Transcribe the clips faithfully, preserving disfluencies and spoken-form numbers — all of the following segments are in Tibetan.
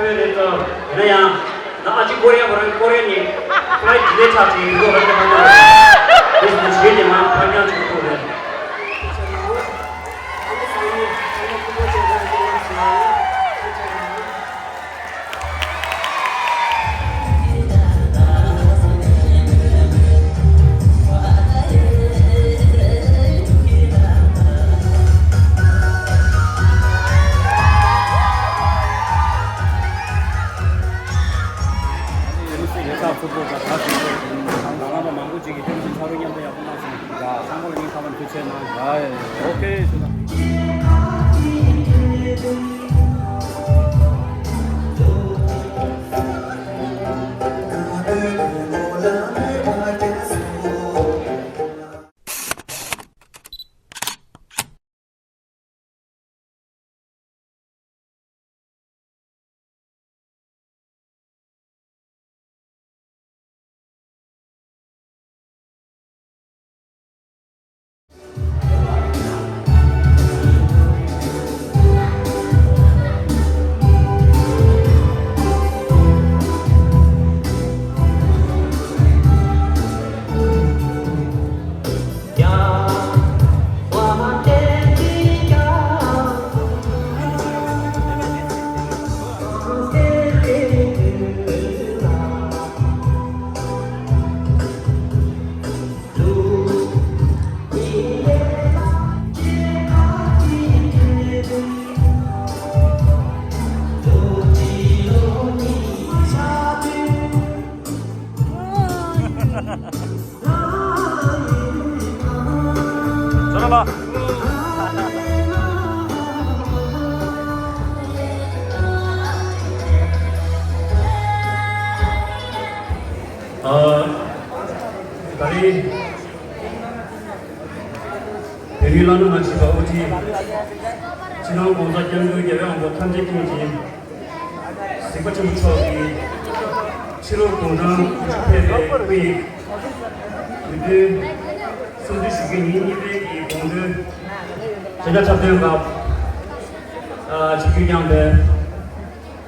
རེད་དོ། ཡིན་ན་ཡང་། ད་ཨ་ཅེ་ཀོ་རི་ཡ་བ་རང་ཀོ་རི་ཡ་ནས་ཕ་ཡི་ལས་ཆགས་ཀྱི་ཡིན་འདུག་ར་ཅེ་ཕ་ཉག་རེད། དེ་བཞིན་གཞན་དེ་མ་ཕ་ཉག་ཅིག་ཐུག་རེད། ལས་ཀ་ཚུགས་པོ་དང་གྲ་ཚུགས་པོ་དང་རང་རང་པ་མང་པོ་ཅིག་གིས་ཐེངས་གཅིག་ཕྱག་རོགས་མཉམ་དུ་ཡག་པོ་གནང་སོང་། ཡ། ཚང་མ་ལ་སྙིང་ཐག་པ་ནས་ཐུགས་རྗེ་ཆེ་གནང་། ཡ་ཡ་ཡ། ཨོ་ཁེ། ཨ། ད་རེས། བོད་མིའི་བླ་ན་མ་མཆིས་པ་དབུ་ཁྲིད། སྤྱི་ནོར་༸གོང་ས་༸སྐྱབས་མགོན་རྒྱལ་བའི་དབང་པོ་ཐམས་ཅད་མཁྱེན་ཅིང་། གཟིགས་པ་ཆེན་པོ་མཆོག་གིས་ཕྱི་ལོ་དགུང་གྲངས་དགུ་བཅུ་ཕེབས་པའི་སྐུ་ཡི་དགུང་སྟོན་གསུང་འདུན་ཞུ་རྒྱུའི་ཉིན་གཉིས་པའི་གི་དགོང་དྲོའི་གཞས་འཁྲབ་སྟོན་སྐབས་ཆིབས་བསྒྱུར་བསྐྱངས་པའི་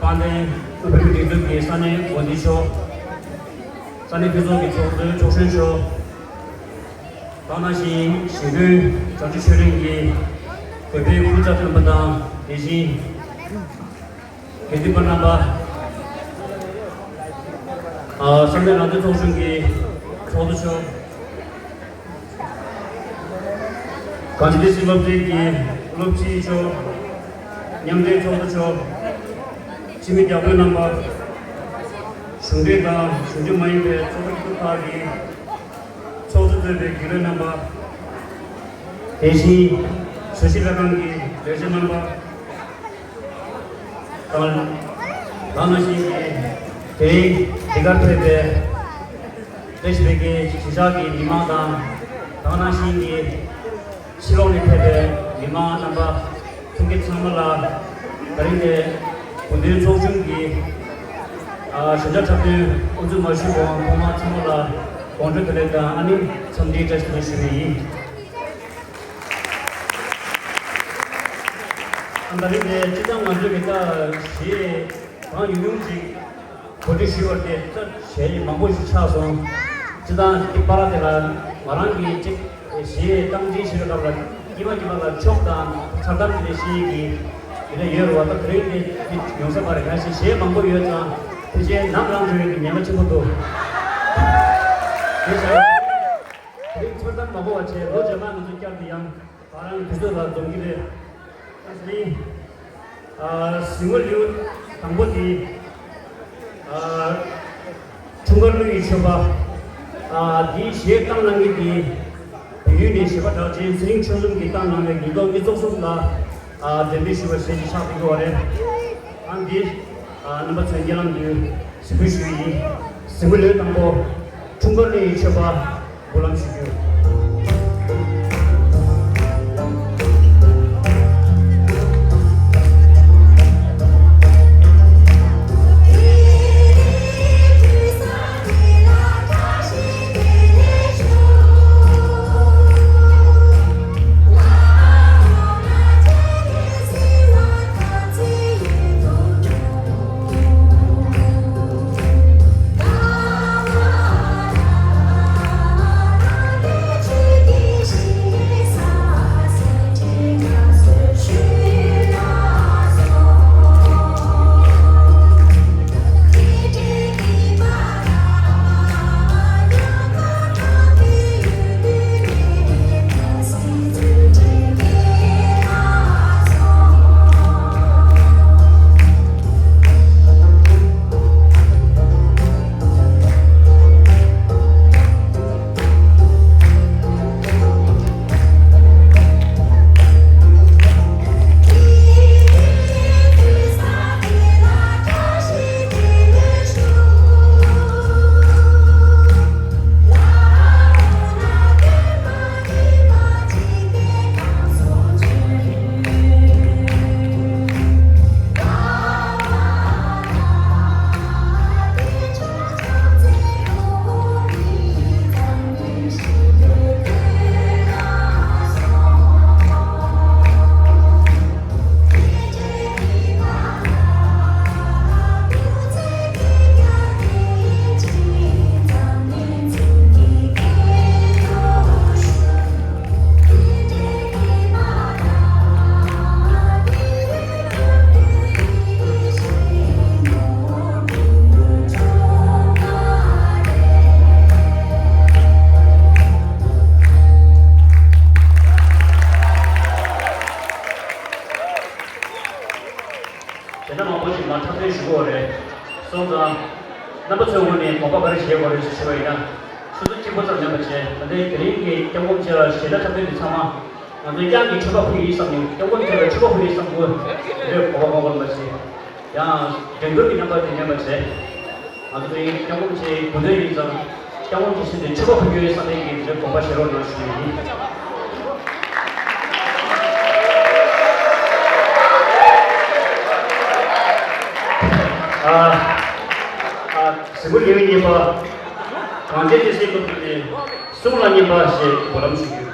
དཔལ་ལྡན་བོད་མིའི་སྒྲིག་འཛུགས་ཀྱི་ས་གནས་འགོ་འཛིན་མཆོག་ས་གནས་འཐུས་ཚོགས་ཀྱི་ཚོགས་གཙོ་ཚོགས་གཞོན་མཆོག་དེ་ནང་བཞིན་གཞིས་དོན་བྱང་ཆུབ་ཆོས་གླིང་གི་བོད་པའི་ཁུར་ཆ་མཐོན་པོ་དང་། དེ་བཞིན་དགེ་འདུན་པ་རྣམ་པ། ཨ། བསམ་གཏན་རང་བཙན་ཚོགས་ཆུང་གི་ཚོགས་གཙོ་མཆོག་གངས་ཅན་བསྟན་སྲིད་སློབ་གྲྭའི་གི་སློབ་སྤྱི་མཆོག་མཉམ་འབྲེལ་ཚོགས་གཙོ་མཆོག་སྤྱི་མི་རྒྱ་བོད་རྣམ་པ། གཞུང་འབྲེལ་དང་གཞུང་འབྲེལ་མ་ཡིན་པའི་ཚོགས་པ་སྐྱིད་སྡུག་ཁག་གི་ཚོགས་གཙོ་གཙོས་པའི་དགེ་འོས་རྣམ་པ། དེ་བཞིན་བཟོ་ཞིང་ལྷན་ཁང་གི་ལས་བྱེད་རྣམ་པ་དང་། དེ་ནང་བཞིན་གྱི་དེ་རིང་འདི་གར་ཕེབས་པའི་བཀྲ་ཤིས་བདེ་སྐྱིད་གཞིས་ཆགས་ཀྱི་མི་མང་དང་། དེ་ནང་བཞིན་གྱི་ཕྱི་ལོགས་ནས་ཕེབས་པའི་མི་མང་རྣམ་པ་ཁྱེད་ཚང་མ་ལ་ད་རིང་འདིར་དགུང་སྟོན་ཚོགས་ཆུང་གི་ཨ་གཞས་འཁྲབ་སྟོན་དབུ་འཛུགས་མ་ཞུས་གོང་ཐོག་མར་ཚང་མ་ལ་དགོང་དྲོ་བདེ་ལེགས་དང་ཨ་ནི་འཚམས་འདྲིའི་བཀྲ་ཤིས་བདེ་ལེགས་ཞུ་གི་ཡིན། ཨ་ད་རིང་འདིར་སྤྱིར་བཏང་ང་ཚོའི་མི་ད་གཞས་གང་ཉུང་ཉུང་ཅིག་གོ་སྒྲིག་ཞུས་པ་དེ་ད་གཞས་མང་པོ་ཞིག་ཆགས་སོང་། སྤྱིར་བཏང་འདི་པར་དེ་ལ་ང་རང་གིས་ཅིག་གཞས་སྟངས་འཛིན་བྱེད་པའི་སྐབས་ལ་དཀྱིལ་མ་དཀྱིལ་མ་ལ་ཕྱོགས་དང་མཚར་གཏམ་དེ་འདྲ་བཤད་ཀྱི་དེ་འདྲ་ཡོད་རེད་བ། ད་དེ་རིང་དེ་དེ་ཡོང་ས་མ་རེད། གང་ཞིག་གཞས་མང་པོ་ཡོད་ཙང་དེ་ཆེ་ནམ་རང་བྱུང་ཡོད་ཀྱི་ཉེན་ཁ་ཆེན་པོ་འདུག་དེ་བྱས་དེ་རིང་མཚར་གཏམ་མང་པོ་བ་བྱས་ལོ་རྗེས་མ་ང་ཚོ་བསྐྱར་དུ་ཡང་ང་རང་གི་དུས་ཚོད་ལ་འཛོམས་ཀྱི་རེད། ཨ་ནི། ཨ། གཟིགས་མོ་ལེའུ་དང་པོ་དེ། ཨ། འཁྲུངས་སྐར་གླུ་ཡི་མཆོད་པ། ཨ། དེའི་གཞས་བཏང་གནང་མཁན་དེ། བལ་ཡུལ་ནས་གཞས་པ་གྲགས་ཅན་ཚེ་རིང་ཆོས་འཛོམས་ཀྱིས་བཏང་གནང་བའི་ཉིས་སྟོང་ཉི་ཤུ་རྩ་གསུམ་ལ། ཨ། གདན་འདྲེན་ཞུས་པ་གཞས་ཤིག་ཆགས་བསྡད་ཀྱི་ཡོད་རེད། ཨ་འདི། ཨ། རྣམ་པ་ཚོའི་སྙན་ལམ་དུ་གཟིགས་འབུལ་ཞུ་ཡི་ཡིན། གཟིགས་མོ་ལེའུ་དང་པོ། འཁྲུངས་སྐར་གླུ་ཡི་མཆོད་པ། འབུལ་ལམ་ཞུ་རྒྱུ། དེ་འདྲ་མང་པོ་ཞིག་མར་འཁྲབ་སྟོན་ཞུ་གི་ཡོད་རེད། སོང་ཙང་། རྣམ་པ་ཚོའི་ངོས་ནས་དགོངས་པ་ག་རེ་བཞེས་དགོས་རེད་ཞུས་པ་ཡིན་ན། ཆུ་ཚོད་གཅིག་པོ་ཙམ་ཉམས་པ་བྱས། ད་ལྟའི་དེ་རིང་གི་སྐྱབས་མགོན་ཆེ་བ་གཞས་སྒྲ་འཁྲབ་སྟོན་འདི་ཚང་མ། ང་ཚོ་དབྱངས་ཀྱི་མཆོད་པ་ཕུལ་ཡིན་བསམ་ནས། སྐྱབས་མགོན་ཆེ་བ་མཆོད་པ་ཕུལ་ཡིན་བསམ་དགོས་རེད། དགོངས་པ་ངོ་མ་བཞེས། ཡང་འགྲན་བསྡུར་གྱི་རྣམ་པ་དེ་མེད་པ་བྱས། ང་ཚོ་དེ་རིང་སྐྱབས་མགོན་ཆེ་བའི་སྐུ་མདུན་ཡིན་ཙང་། སྐྱབས་མགོན་གྱི་སྲིད་དེ་མཆོད་པ་ཕུལ་རྒྱུ་ཡིན་བསམ་པའི་གི་རེ་དགོངས་པ་བཞེས་རོགས་གནང་ཞུ་ཡི་ཡིན། ཨ། ཨ། གཟིགས་མོ་ལེའུ་གཉིས་པ། གངས་ཅན་སྐྱེ་སའི་སློབ་ཕྲུག་ནས་གསུང་ལ་སྙན་པ་ཞེས་སྒོ་ལམ་ཞུ་རྒྱུ།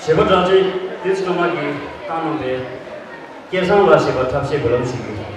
བྱེད་པ་གྲགས་ཅན་བདུད་རྩི་སྒྲོལ་མ་གིས་བཏང་གནང་བའི་སྐལ་བཟང་ལགས་ཞེས་པ་ཐབས་ཤེས་འབུལ་ལམ་ཞུ་རྒྱུ།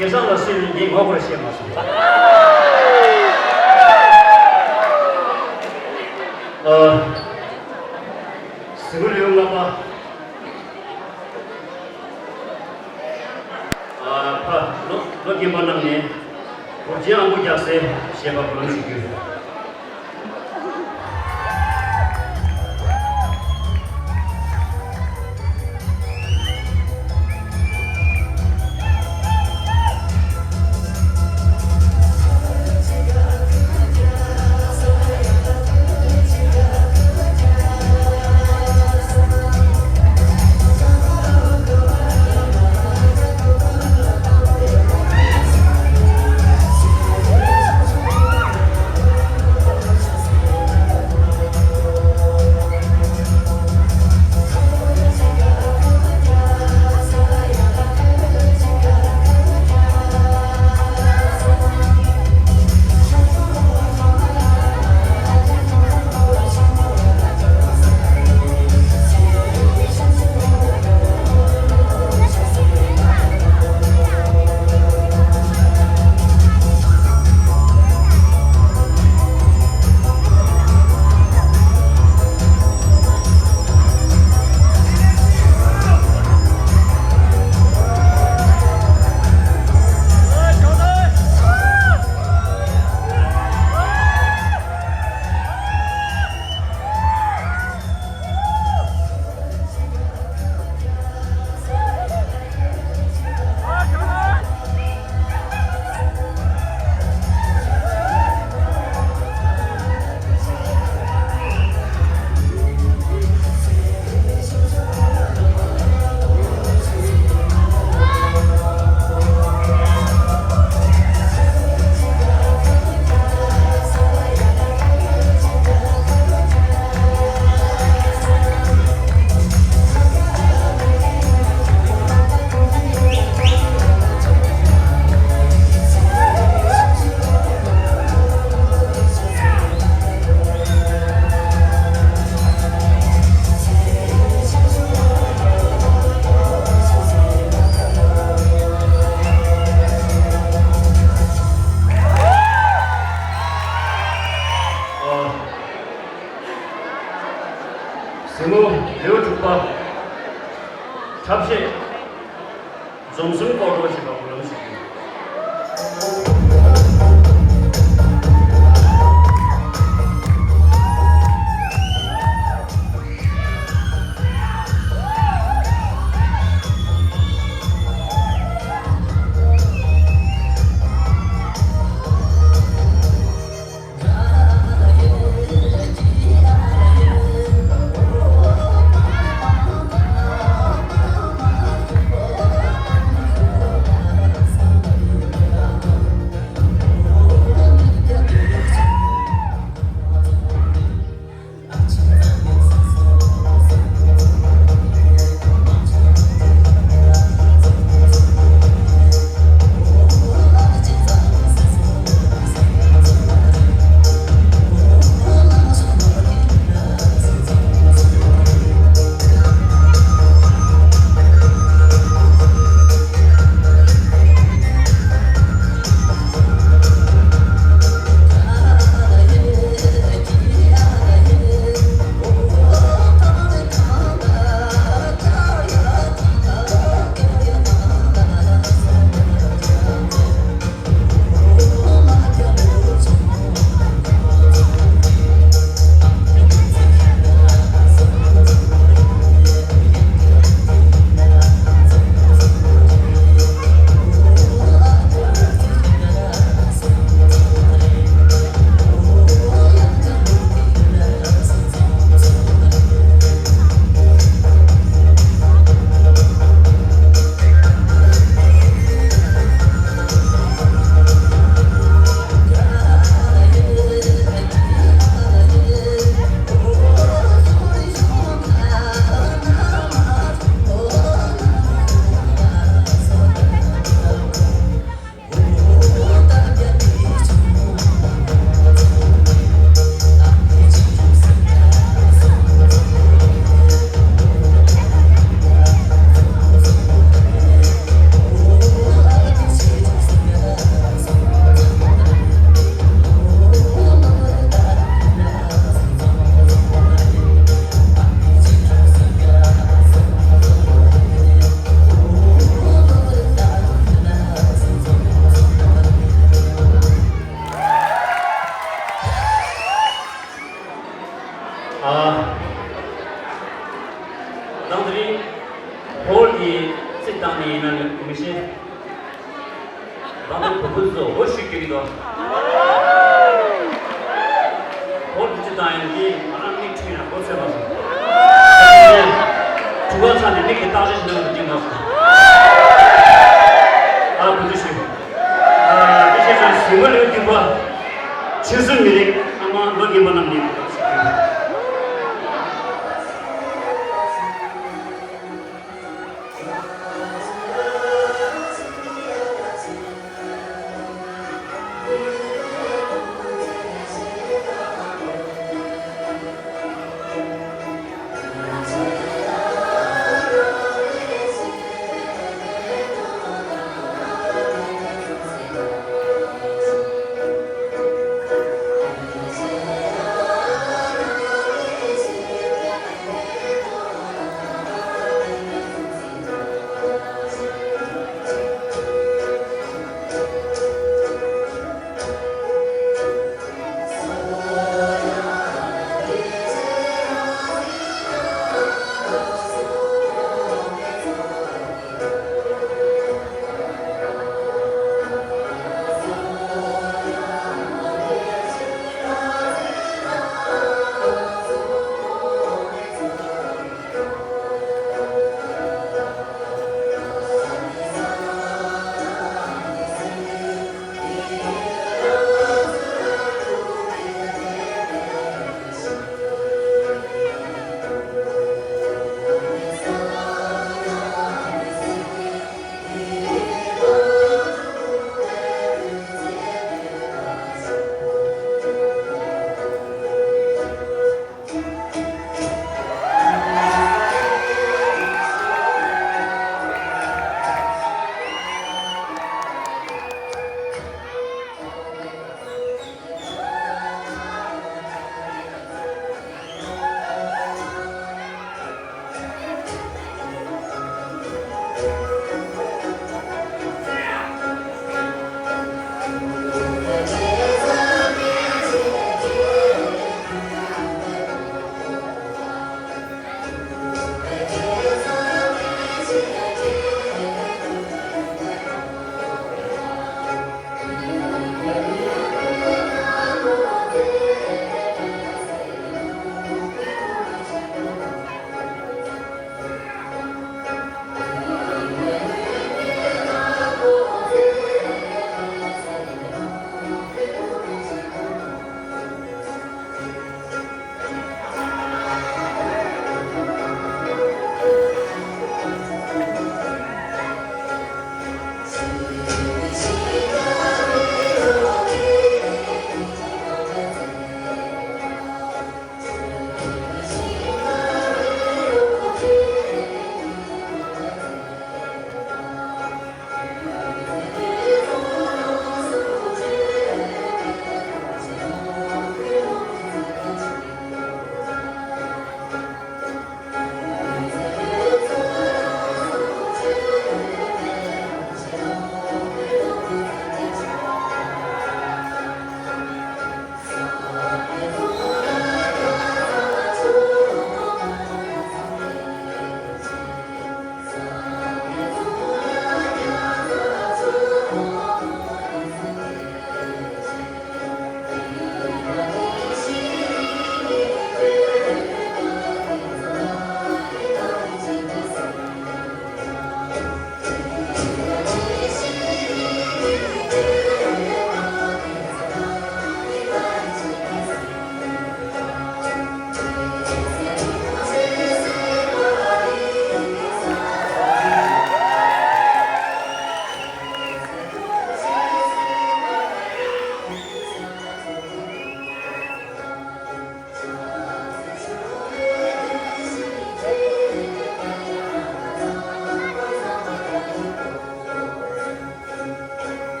སྐལ་བཟང་ལགས་སུ་ངས་ངོ་ཤེས་མ་སོང་། ཨ། གཟིགས་མོ་ལེའུ་ལྔ་པ། ཨ། ཕ་ལོ་ལོ་རྒན་པ་རྣམས་ནས་གུར་ཆེན་ཨ་མགོ་རྒྱག་སའི་ཞེས་པ་བུ་ལོན་ཞུ་རྒྱུ། གཞུང་ལུགས་ལེའུ་དྲུག་པ། འཁྲབ་གཞས། འཛོམས་གསུམ་སྐོར་བྲོ་ཞེས་པ་འགོ་ལམ་ཞིག་ཡིན། ཨ། ནང་དེ་རིང་ཧོལ་གྱི་རྩིག་སྟེང་ནས་ཡིན་ན་མི་ཤེས། ད་ནི་བུ་ཕྲུག་ཚོ་འོ་ཞིག་གི་འདུག་ཧོར་དུ་ཅི་དང་ཡང་གི་ང་རང་མིག་ཁྲིད་ན་གོ་ཚོད་མ་སོང་། དྲུག་པ་ཚང་ནས་མིག་གི་བརྟག་དཔྱད་ཞིག་གནང་དུ་འགྱིང་མ་སོང་། ཨ་བུ་ཚོ་ཞིག་ཨ་དེ་བྱས་ཙང་གཞུང་ལུགས་ལེའུ་བདུན་པ། ཆོས་སྲིད་མི་རིགས་ཨ་མ་ལོ་རྒན་པ་རྣམས་ནས།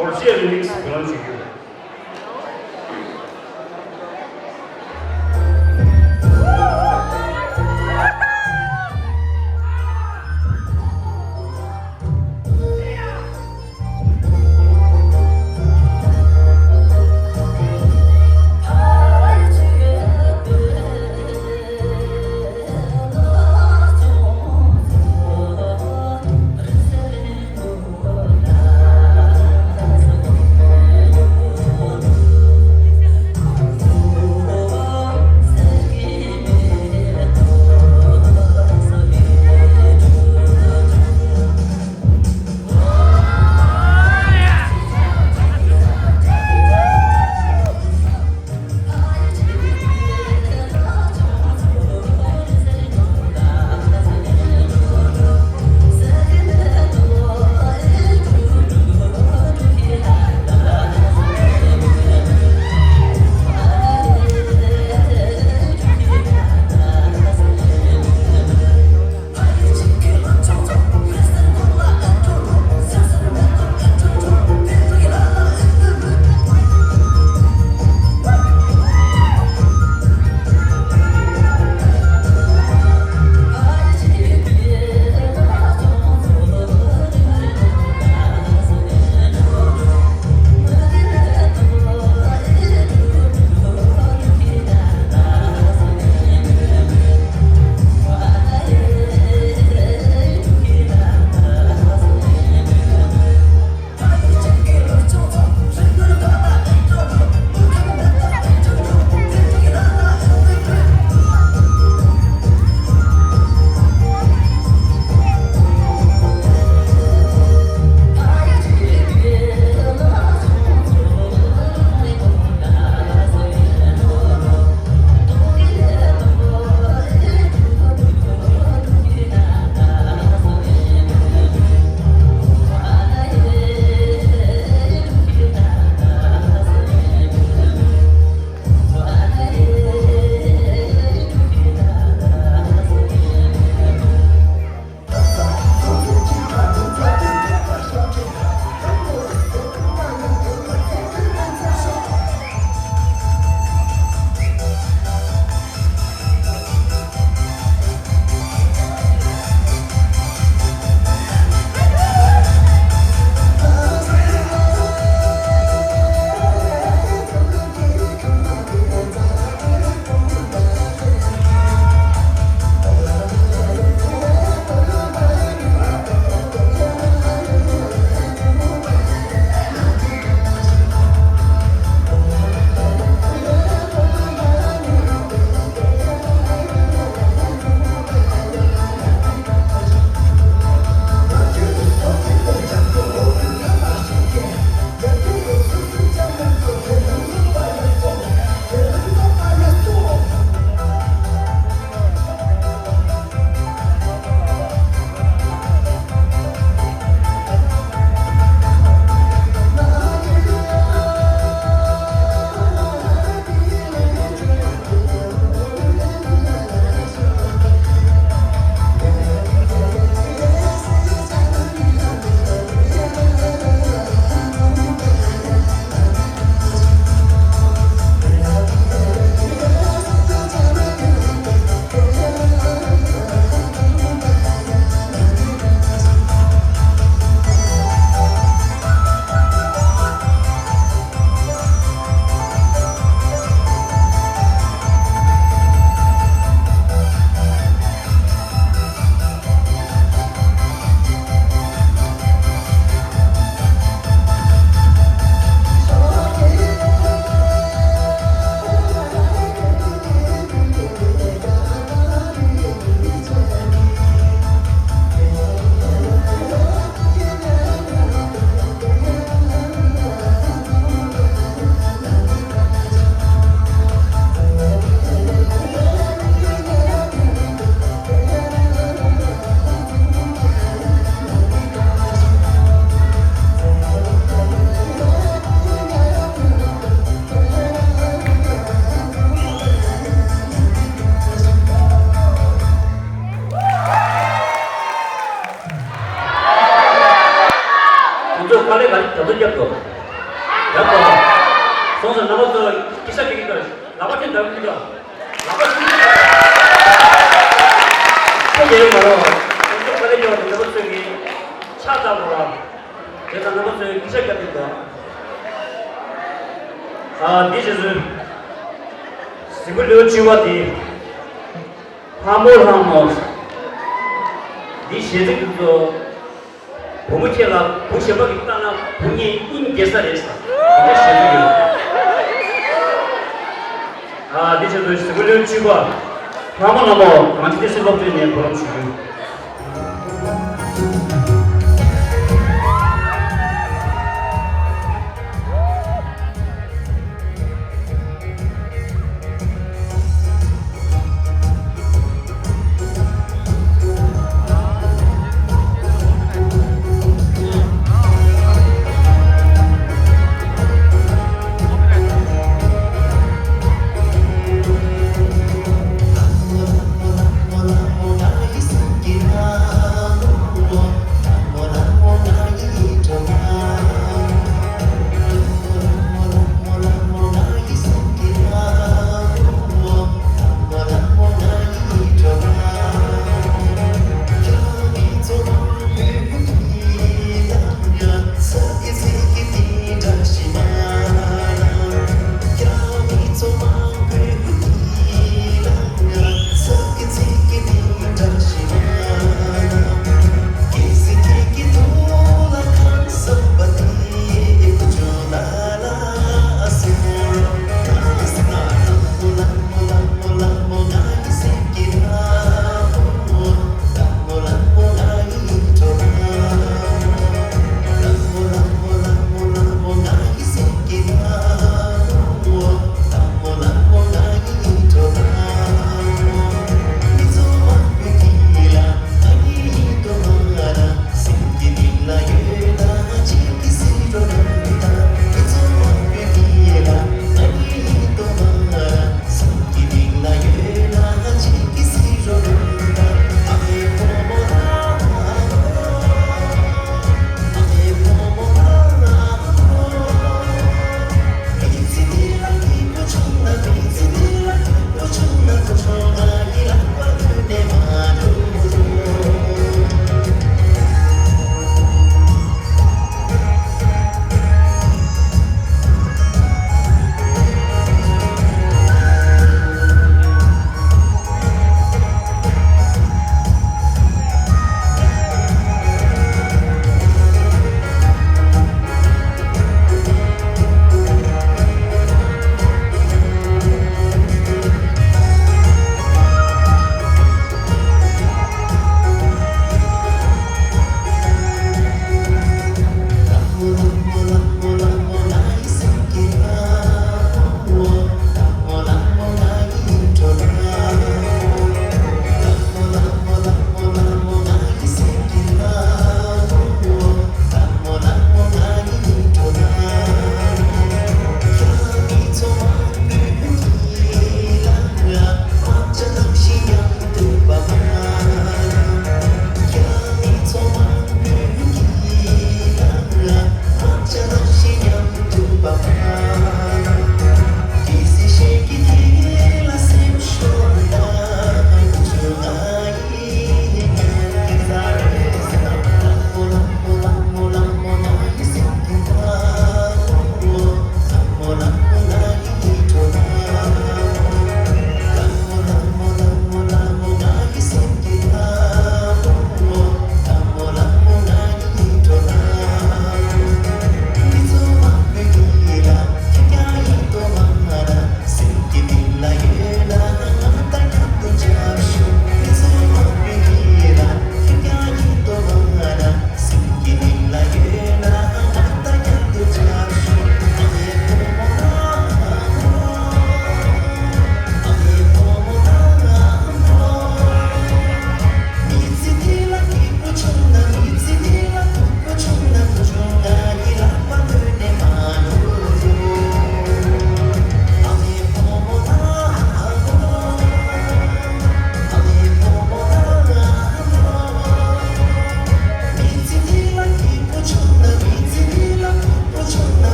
Porsche Remix བགྲོ་གླེང་ཞུ་རྒྱུ། ཁོང་ཚོས་དཀའ་ལས་ག་རེ་ད་དུང་བརྒྱབ་འདུག་ཡག་པོ། སོང་ཙང་རྣམ་པ་ཚོ་སྐད་ཆ་དྲིས་ཀྱི་འདུག་ལག་པ་ཁྱེར་འདྲ་གི་འདུག་ལག་པ་ཁྱེར་གྱི་འདུག་ཁྱེད་རྒྱལ་ཡོད་མ་རེད། སོང་ཙང་དཀའ་ལས་ཁྱེར་བ་དེ་རྣམ་པ་ཚོས་ཀྱི་ཕྱག་བཏབ་དགོས་ར། དེ་ཙང་རྣམ་པ་ཚོས་སྐད་ཆ་བརྒྱབ་ཀྱི་འདུག་ཨ། འདི་རྗེས་སུ་གཟིགས་སྐུ་ལེའུ་བཅུ་པ་དེ། ལྷ་མོ་ལྷ་མོ། འདི་གཞས་ཚིག་འདི་ཚོ། བུ་མོ་ཁྱེད་ལ་བུ་གཞན་པ་གིས་བལྟས་ན་བུ་ངའི་སྙིང་རྗེ་ས་རེད་ཟེར། དེ་འདྲ་བཤད་ཀྱི་ཡོད། ཨ། འདི་ཆེད་དུ་གཟིགས་སྐུ་ལེའུ་བཅུ་པ། ལྷ་མོ་ལྷ་མོ་གངས་ཅན་ཏི་སེ་སློབ་ཆེན་ནས་གོ་རིམ་ཞུ་རྒྱུ།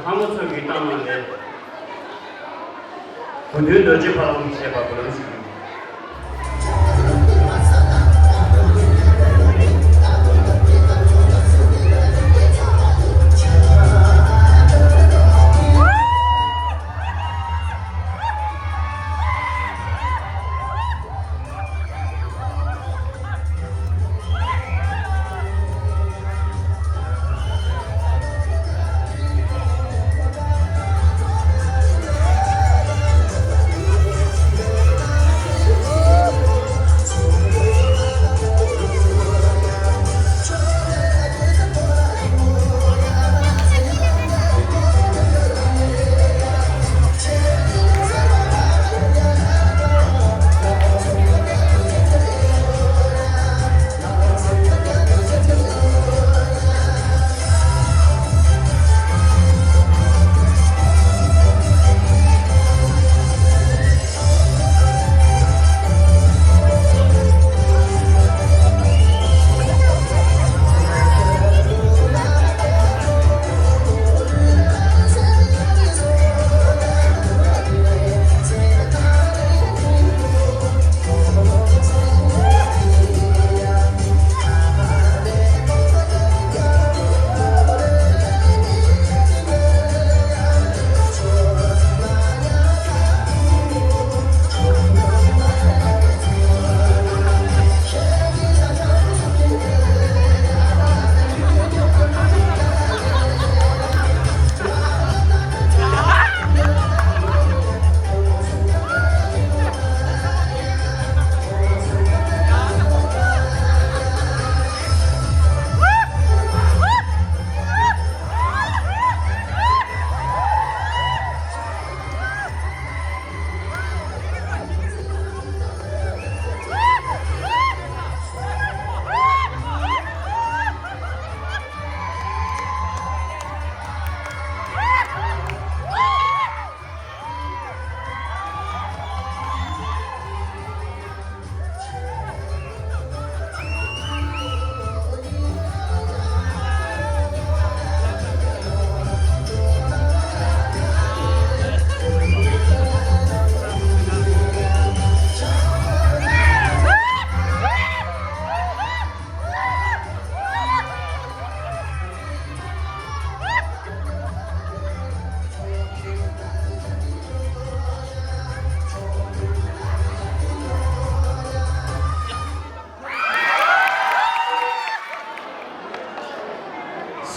ལྷ་མོ་ཚོ་གི་གཏམ་ནང་ནས། གོ་དུས་རྡོ་རྗེ་ཕ་ལམ་ཞེས་པ་བུ་ལམ་ཞིག་ཡིན།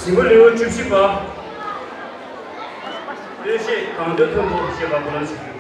གཟིགས་མོ་ལེའུ་བཅུ་བཞི་པ། སྟོད་གཞས་གངས་སྟོད་མཐོན་པོ་ཞེས་པ་བུ་ལམ་ཞིག་ཡིན།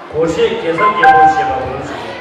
སྒོར་གཞས་གེ་སར་རྒྱལ་པོ་ཞེས་པ་ངོ་ཤེས།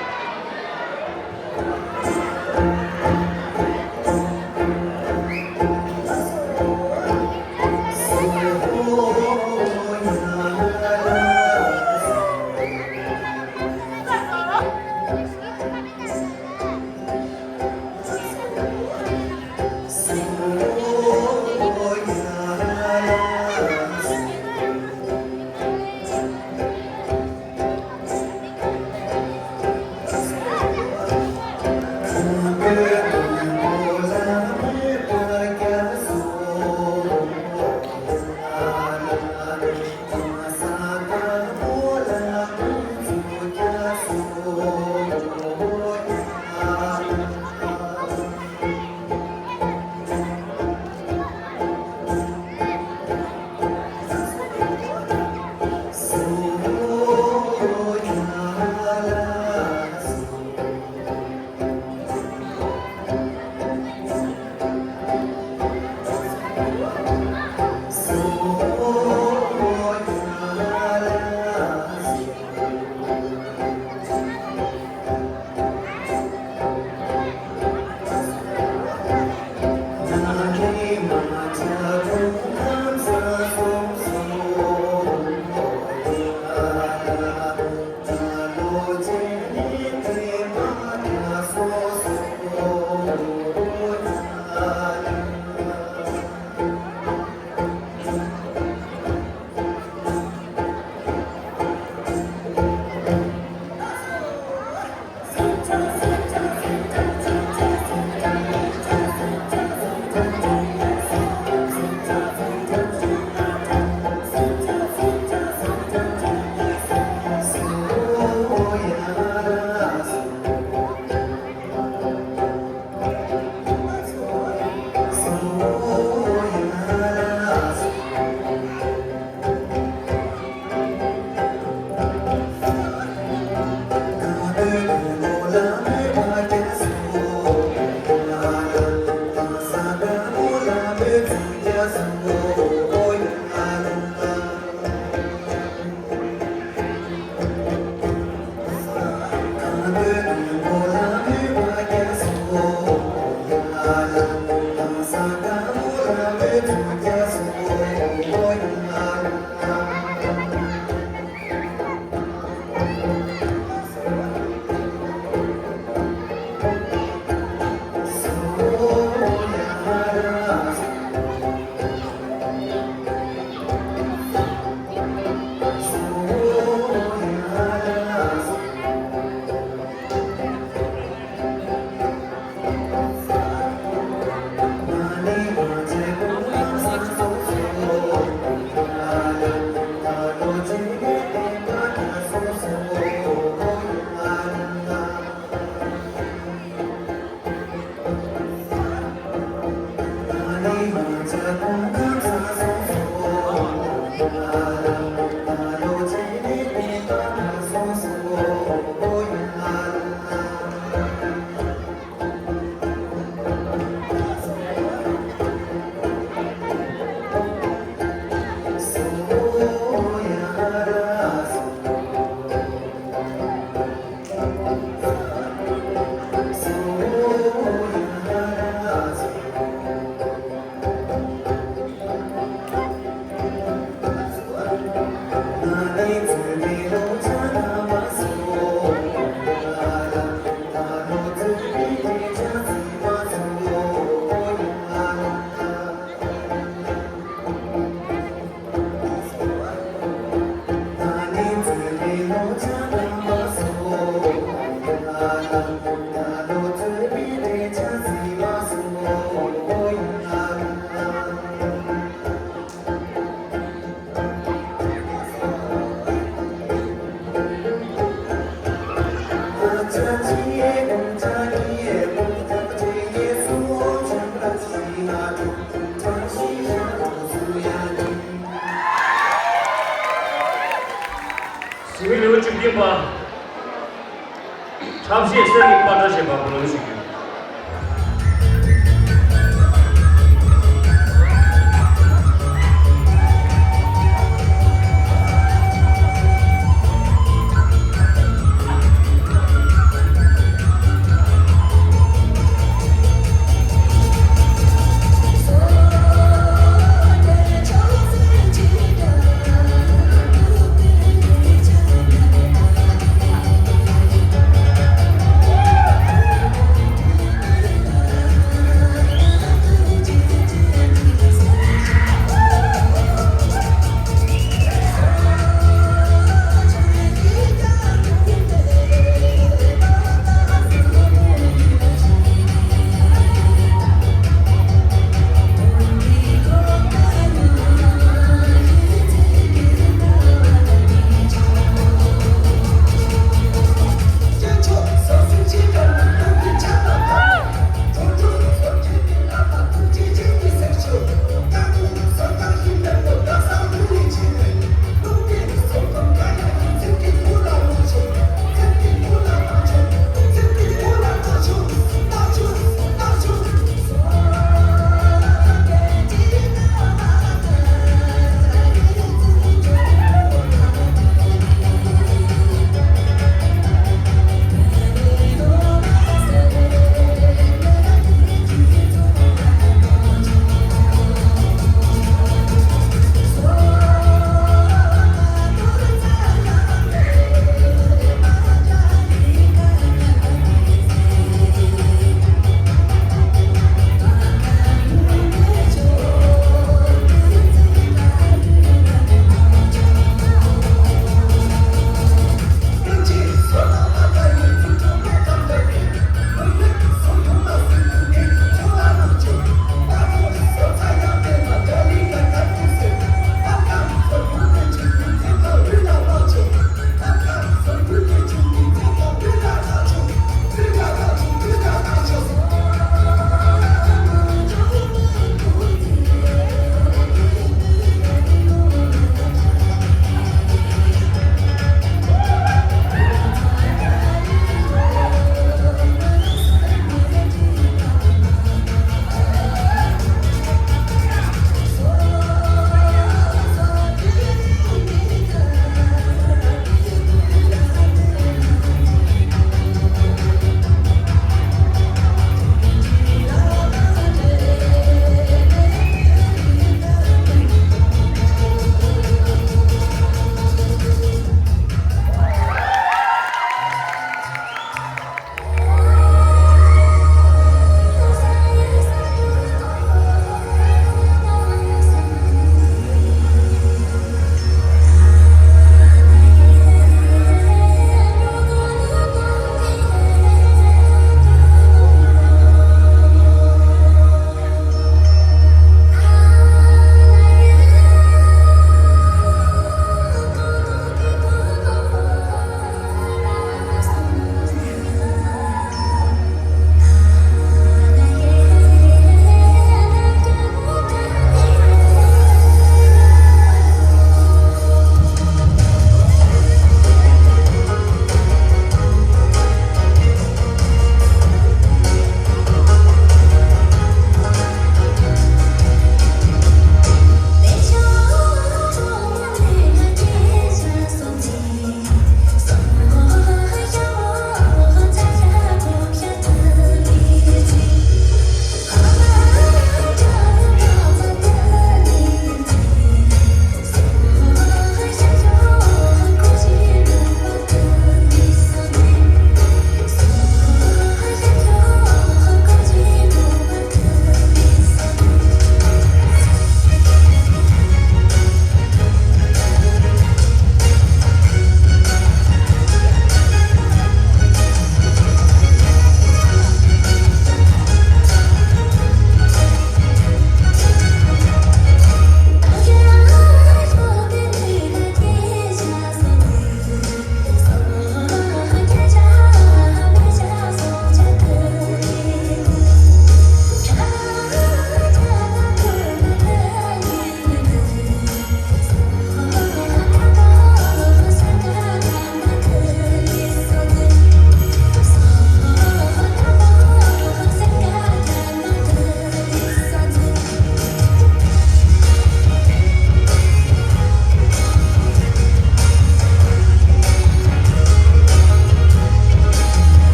ཞི་བའི་ལེའུ་བཅུ་བདུན་པ། འཁྲབ་གཞས་གསེར་གྱི་པ་ཏྲ་ཞེས་པ་བུ་ལོན་ཞུ་རྒྱུ།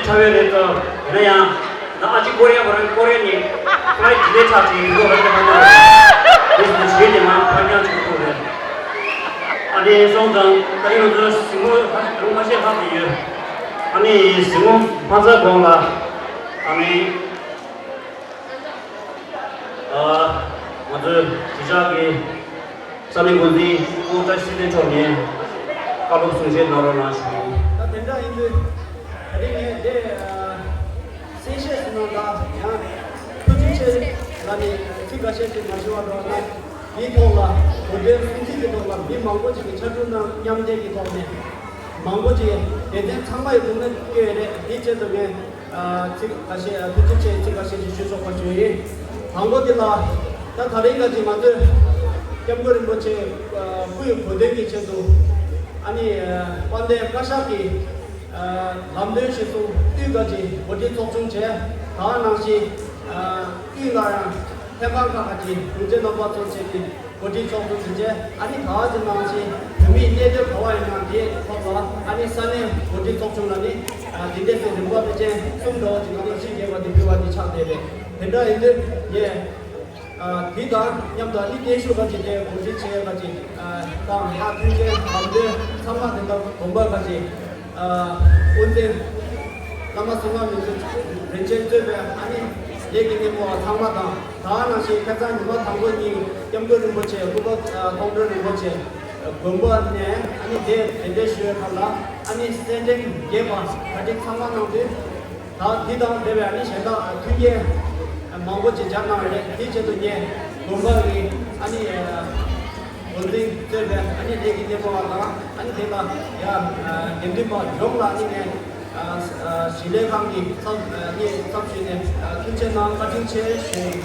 ཁ་བའི་རེད་དོ། ཡིན་ན་ཡང་། ད་ཨ་ཅི་ཀོ་རི་ཡ་བ་རང་ཀོ་རི་ཡ་ནི་ཁ་ལ་ཇི་ལེ་ཆགས་ཅིག་ཡིན་འགྲོ་རེད་དོ། དེ་སུ་ཞེས་དེ་མ་ཕར་འགྱངས་བྱེད་དགོས་རེད། ཨ་ནི་སོང་ཙང་ད་རིང་ང་ཚོ་གཟིགས་མོ་ཧ་ཅང་ཁ་ཤས་ལྷག་གི་ཡོད། ཨ་ནི་གཟིགས་མོ་མ་ཚར་གོང་ལ་ཨ་ནི། ང་ཚོའི་གཞིས་ཆགས་ཀྱི་ས་གནས་འགོ་འཛིན་སྐུ་ངོ་བཀྲ་ཤིས་ཚེ་བརྟན་མཆོག་ནས་བཀའ་སློབ་གསུང་བཤད་གནང་རོགས་གནང་ཞུ། ད་དེ་འདྲ་ཡིན་དུས་ད་རིང་ངས་འདི་གསལ་བཤད་ཟིན་ན་ད་ཡང་ཐུགས་རྗེ་ཆེ་ལ་ནི་ཚིག་འགའ་ཤས་ཅིག་མ་ཞུ་བ་འགྲོ་ན་འདིའི་ཐོག་ལ་གོ་སྒྲིག་སྲུང་བརྩི་གི་ཐོག་ལ་མི་མང་པོ་ཅིག་གིས་ཕྱར་གྲུ་གནང་མཉམ་འབྲེལ་གྱི་ཐོག་ནས་མང་པོ་ཅིག་སྡེ་ཚན་ཚང་མ་ཡི་ཐོག་ནས་བསྐྱོད་ཡོད་རེད། འདིའི་ཆེད་དུ་ངས། ཚིག་ཁ་ཤས་ཐུགས་རྗེ་ཆེ་ཚིག་ཁ་ཤས་ཤིག་ཞུ་ཆོག་པ་བྱུང་ཡིན། དང་པོ་འདི་ལ་ད་ད་རིང་ག་ཅིག་ང་ཚོས་སྐྱབས་མགོན་རིན་པོ་ཆེ་སྐུ་ཡི་གོ་སྟོན་གྱི་ཆེད་དུ་ཨ་ནི་དཔལ་ལྡན་བཀའ་ཤག་གི་ལམ་སྟོན་གཞིར་བཟུང་དབུས་ག་ཅིག་གོ་སྒྲིག་ཚོགས་ཆུང་བྱས། ད་ནང་བཞིན་དབུས་ལ་ཡང་ལྷན་ཁང་ཁག་ག་ཅིག་དྲུང་ཆེ་རྣམ་པ་ཚོ་བྱས་ཏེ། གོ་སྒྲིག་ཚོགས་འདུ་དེ་རྗེས་ཨ་ནི་ག་ཅི་ནང་བཞིན་བོད་མིའི་གནད་དོན་ག་བ་ཡིན་ན་དེའི་ཐོག་ལ་ཨ་ནི་ས་གནས་གོ་སྒྲིག་ཚོགས་ཆུང་ལ་ནི་དེ་འདྲས་སེ་རིམ་པ་དེ་ཅན་གསུམ་འདྲ་བ་ཅིག་ང་ཚོ་གཞི་རྒྱས་པ་དེ་ཕུལ་བ་དེ་ཆགས་བསྡད་རེད། དེ་འདྲ་ཡིན་དུས་ངས་དེ་དང་མཉམ་དུ་ཨ་ནི་སྙན་ཞུ་ག་ཅིག་དེ་གོ་སྒྲིག་བྱས་ག་ཅིག་དང་ཡ་མཐུན་རྐྱེན་ལམ་སྟོན་ཚང་མ་དེ་འདྲ་དགོངས་པ་ག་ཅིག་དབུ་འཛིན་བླ་མ་བསོད་ནམས་མི་འགྱུར་རིན་ཆེན་གཙོས་པའི་ཨ་ནི་ལས་ཀྱི་སྣེ་མོ་བ་ཚང་མ་དང་། ད་ནང་བཞིན་ཁ་སང་ཉི་མ་དང་པོ་ཉིན་སྐྱབས་མགོན་རིན་པོ་ཆེ་སྐུ་པར་མཐོང་གྲོལ་རིན་པོ་ཆེ་དགོན་པ་ནས་ཨ་ནི་དེ་གདན་འདྲེན་ཞུ་བའི་ཁར་ལ་ཨ་ནི་གསལ་འགྲེམས་རྒྱས་པ་ག་ཅིག་ཚང་མ་གནང་དུས། ད་འདི་དང་འབྲེལ་བའི་ཨ་ནི་གཞན་དག་མཐུན་རྐྱེན་མང་པོ་ཅིག་སྦྱར་གནང་བ་རེད། དེའི་ཆེད་དུ་ངས་དགོན་པ་གི་ཨ་ནི་འགོ་འཛིན་གཙོས་པའི་ཨ་ནི་ལས་ཀྱི་སྣེ་མོ་བ་དང་ཨ་ནི་དེ་ལ་ཡ་འགན་འཛིན་པ་ཡོངས་ལ་ཨ་ནི་ངས། ཞི་ལས་ཁང་གི་ཚབ་ངས་ཚབ་ཞུས་ནས་ཐུགས་རྗེ་གནང་། བཀའ་དྲིན་ཆེ་ཞུ་ཡིན།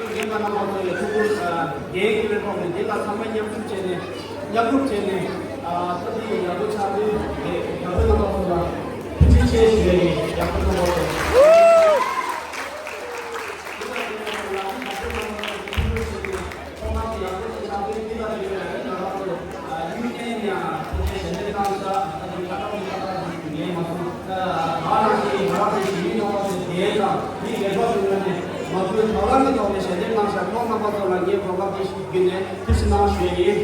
རྒན་པ་རྣམ་པ་ཚོ་ཡི་ཐུགས་ཁུར་འགན་འཁྱེར་བའི་ཐོག་ནས་དེ་ལ་ཚང་མ་མཉམ་ཞུགས་བྱས་ནས་མཉམ་རུབ་བྱས་ནས་ཐབས་ཤེས་ཡག་པོ་ཆགས་དུས་ཡག་པོ་རྣམ་པ་ཚོ་ལ་ཐུགས་རྗེ་ཆེ་ཞུ་ཡ་ཡིན། ཡག་པོ་རྣམ་པ་ཚོ། ཚང་མ་གི་ཡག་པོ་ཞིག་ཆགས་པའི་མི་ལ་ཡོད་པའི་ང་རང་ཚོ་གཡུལ་ལྡན་ཡང་ཐུགས་རྗེ་ཞལ་འདེབས་གནང་ཤག་ད་དུང་ཁ་ཏང་མི་ཁ་ཏང་ཞིག་ངས་མ་གསུངས། ད་ང་རང་ཚོའི་ང་རང་ཚོའི་གཞིས་མི་ཡོངས་ཚོའི་སྡེ་དང་མི་སྒེར་པ་ཚོའི་ངོས་ནས་མ་བསྐུལ་དང་བླངས་ཀྱི་ཐོག་ནས་ཞལ་འདེབས་གནང་ཤག་ཁོང་རྣམ་པ་ཚོ་ལ་ངས་གོ་སྐབས་འདི་ཞིག་བརྒྱུད་ནས་ཐུགས་རྗེ་གནང་ཞུ་ཡ་ཡིན།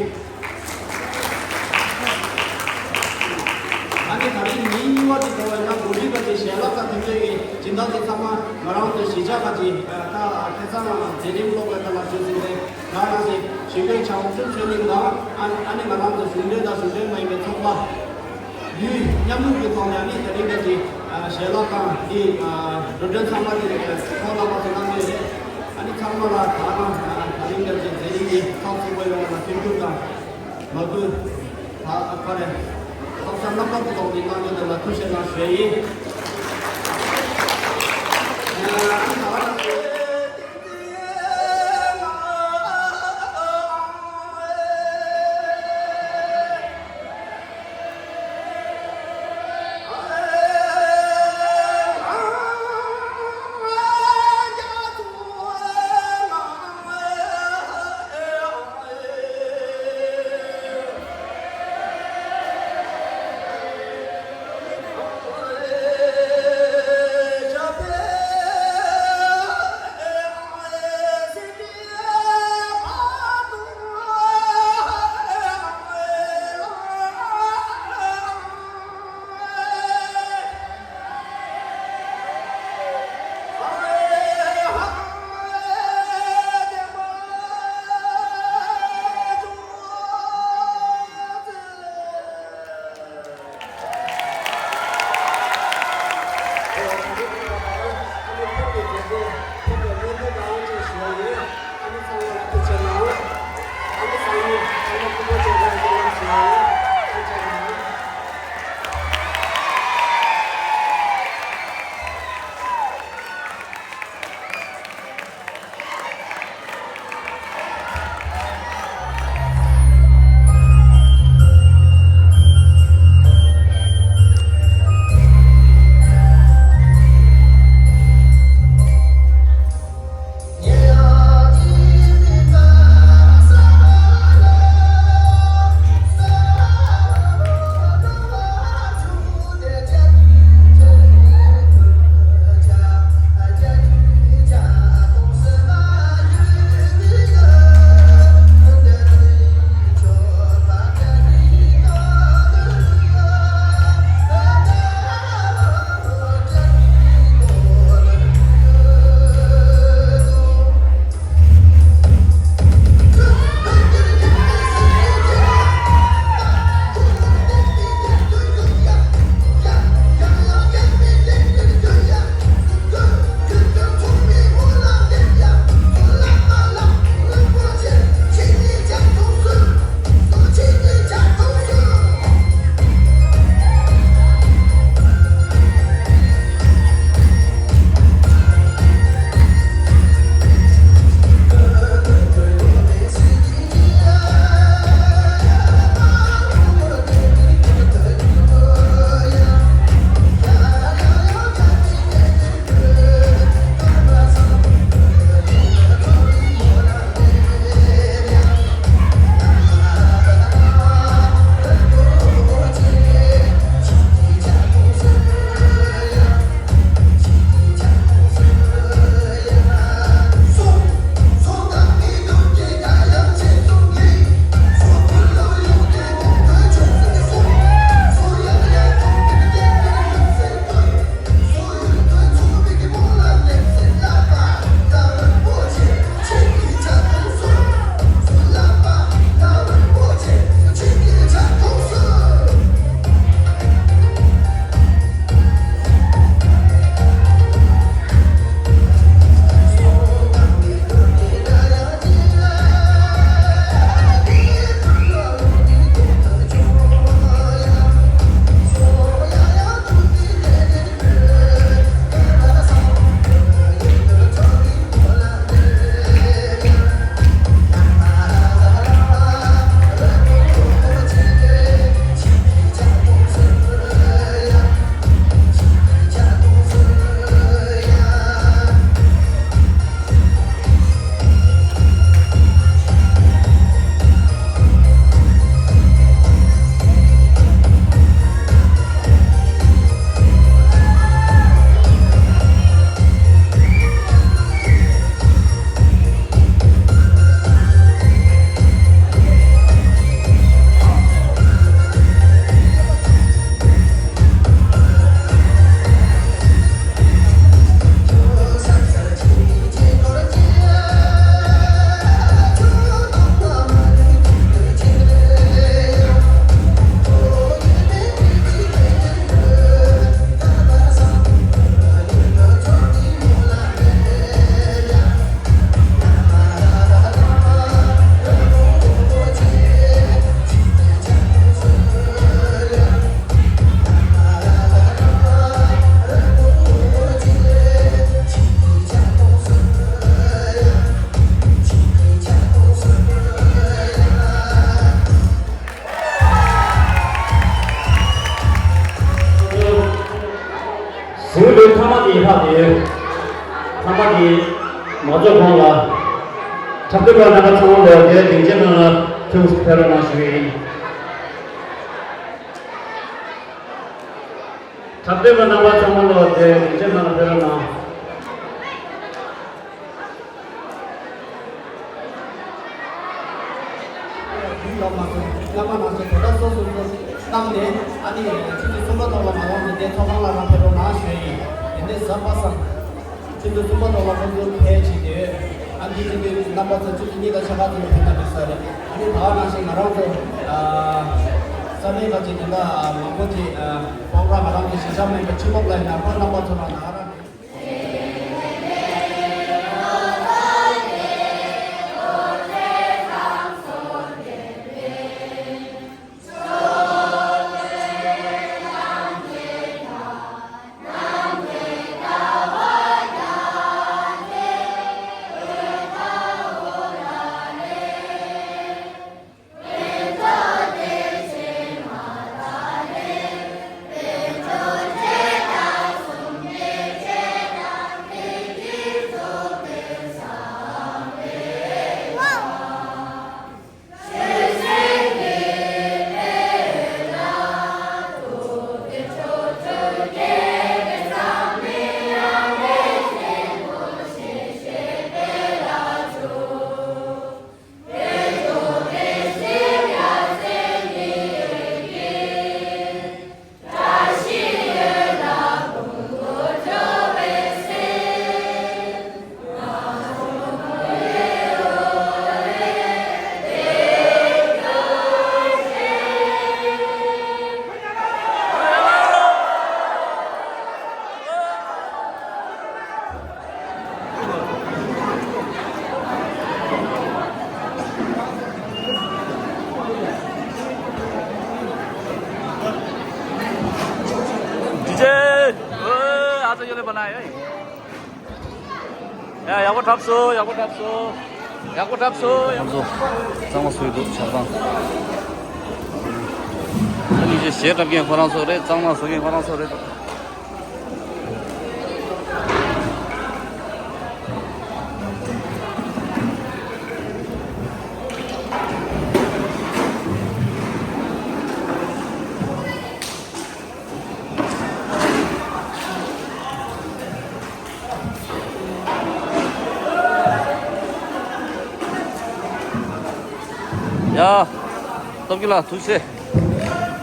ཨ་ནི་ད་རིང་ཉིན་གཉིས་པ་དེ་ཐོག་ལ་ཡང་འགོ་ཁྲིད་པ་དེ་ཞལ་ལག་དང་མཐུན་འབྲེལ་གྱི་སྦྱིན་བདག་དེ་ཚང་མ་ང་རང་ཚོའི་གཞིས་ཆགས་ཁག་ཅིག་ད་ཁ་སང་མཛད་རིམ་སློབ་དཔོན་ཁག་ལ་བྱོན་ཟིན་ཏེ་ང་རང་ཚོའི་ཞི་རྒོལ་བྱང་ཆུབ་ཆོས་གླིང་དང་ཨ་ནི་ང་རང་ཚོའི་གཞུང་འབྲེལ་དང་གཞུང་འབྲེལ་མ་ཡིན་པའི་ཚོགས་པ་ཡུལ་མཉམ་རུབ་ཀྱི་ཐོག་ནས་ཨ་ནི་དེ་རིང་འདྲ་ཅིག་ཞལ་ལག་དང་དེ་འགྲོ་གྲོན་ཚང་མ་དེ་ཁོང་རྣམ་པ་ཚོ་གནང་ཡོད་རེད། ཨ་ནི་ཚང་མ་ལ་ད་རང་དེ་རིང་འདྲ་ཅིག་མཛད་རིམ་འདི་ཚགས་ཚུད་པོ་ཡོང་བ་ལ་མཐུན་འགྱུར་དང་། མ་བསྐུལ། ད་ཨ་ཁ་རེ། ཐོབ་ས་རྣམ་པ་ཀུན་ཐོག་ནས་གནང་རྒྱུ་དེ་ལ་ཐུགས་རྗེ་གནང་ཞུ་ཡ་ཡིན། ཐ་མ་དེ་ལྷག་དེ་ཡོད། ཐ་མ་དེ་མ་རྫོགས་གོང་ལ། འཁྲབ་སྟོན་པ་རྣམ་པ་ཚང་མ་ལོ་དེ་སྡིངས་ཆའི་ནང་ལ་ཐུགས་ཕེབས་རོགས་གནང་ཞུ་གི་ཡིན། འཁྲབ་སྟོན་པ་རྣམ་པ་ཚང་མ་ལོ་དེ་སྡིངས་ཆའི་ནང་ལ་ཕེབས་རོགས་གནང་། ཡིན་ལབ་མ་སོང་། བླ་མ་རྣམས་ཀྱིས་དོ་བདག་སོ་སོ་སོ་བཏང་ནས། ཨ་ནི་ཆུ་ཚོད་གསུམ་པ་ཐོག་ལ་མ་འོངས་ཏེ་ཚོགས་ཁང་ལ་རང་ཕེབས་རོགས་གནང་ཞུ་ཡིན། དེ་ནས་གཟའ་པ་སངས་ཆུ་ཚོད་གསུམ་པ་ཐོག་ལ་ཁོང་ཚོ་ཕེབས་བྱས་ཏེ། ཨ་ནི་ཆུ་ཚོད་རྣམ་པ་ཚོ་ཆུ་ཚོད་གཉིས་དང་ཕྱེད་ཀ་ཙམ་ཕེབས་ན་འགྲིག་ས་རེད། ཨ་ནི་ད་ག་ནང་བཞིན་ང་རང་ཚོ་ཨ་ས་གནས་ཁག་ཅིག་དེ་འདྲ་མང་པོ་ཅིག་ཨ་སྤོག་ར་ང་རང་ཚོ་གཞིས་ཆགས་མིན་པ་ཕྱི་ལོགས་ལ་ཡིན་ན་ཁོ་རྣམ་པ་ཚོ་ལ་ན་ར། ཌི་ཇེ། ཨོ། ཨ་ཙི་ཡོད་ལེ་པ་ན་ཡོད། ཡ། ཡག་པོ་འཁྲབ་སོང་། ཡག་པོ་འཁྲབ་སོང་། ཡག་པོ་འཁྲབ་སོང་། ཡག་པོ། ཁོང་ཚོ་གཙང་མ་བཟོ་གི་འདུག་ཆ་ཚང་། ཨ་ནི་གཞས་འཁྲབ་མཁན་ཁོ་རང་ཚོ་རེད། གཙང་མ་བཟོ་མཁན་ཁོ་རང་ཚོ་རེད། ཡ། སྟོབས་རྒྱལ་ལགས་ཐུགས་རྗེ་ཆེ།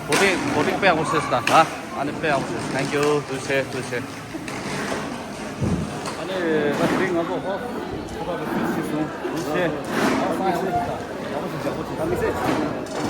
བོ་ཊིང་བོ་ཊིང་དཔེ་ཡག་པོ་བྱས་སོང་ད། ཨ་ནི་དཔེ་ཡག་པོ་བྱས། Thank you. ཐུགས་རྗེ་ཆེ། ཐུགས་རྗེ་ཆེ། ཨ་ནི་ད་དེ་རིང་ང་ཚོ་ཧོ་ཁོ་པ་ལ་ཕུལ་ཤི་སོང་། ཐུགས་རྗེ་ཆེ། ཨ་སང་ཡག་པོ་ཞིག་ད་ཡག་པོ་ཞིག་ཡག་པོ་ཞིག་ད་མི་ཚེ་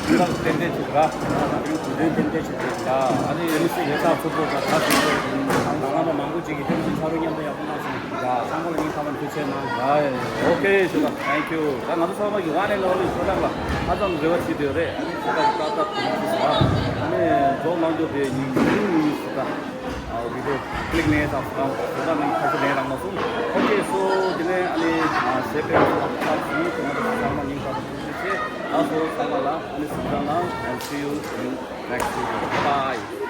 ཆུ་ལག་ཏན་ཏན་ཅིག་ར། དེ་རིང་དུས་སྟོན་ཏན་ཏན་ཅིག་རེད་ད། ཨ་ནི་མི་ཚེ་ལས་ཀ་ཚུགས་པོ་ད་ད་ཞིག་ད་ང་རང་པ་མང་པོ་ཅིག་གིས་ཕེབས་ཤིང་ཕྱག་རོགས་མཉམ་དུ་ཡག་པོ་གནང་སོང་། ཡ། ཚང་མ་ལ་སྙིང་ཐག་པ་ནས་ཐུགས་རྗེ་ཆེ་གནང་། ཡ་ཡ། ཨོ་ཁེ་ཞུ་ད། Thank you. ད་ང་ཚོ་ཚང་མ་གི་one and only ཕོ་བྲང་ལ་ཧ་ཅང་རེ་བ་བྱེད་དུ་ཡོད་རེད། ཨ་ནི་ཕོ་བྲང་གི་ཏག་ཏག་ཏུ་ཞུ་ཟེར་བ། ཨ་ནི་རྫོགས་གནང་རྒྱུ་དེ་ཉིན་ཉིན་ཉིན་ཉིན་ཞུ་ད། ཨ་བི་ཌི་ཡོ་ཀི་ལིག་ནས་ད་ཕོ་བྲང་ཕོ་བྲང་ནས་ཁ་ཤས་ལེན་རག་མ་སོང་། ཨོ་ཁེ། སོ་དེ་ནས་ཨ་ནི་ཞེས་པའི་ཚོགས་ལ་ཚང་མ་ཉིན་ཁ་ཐུག་ཚང་མ་ཉིན་ཁ་ཐུག་ཐུགས་རྗེ་ཆེ། ད་སོ་ཚང་མ་ལ་ཨ་ནི་གཟིམ་ཁང་ནང་། I'll see you in next video. Bye.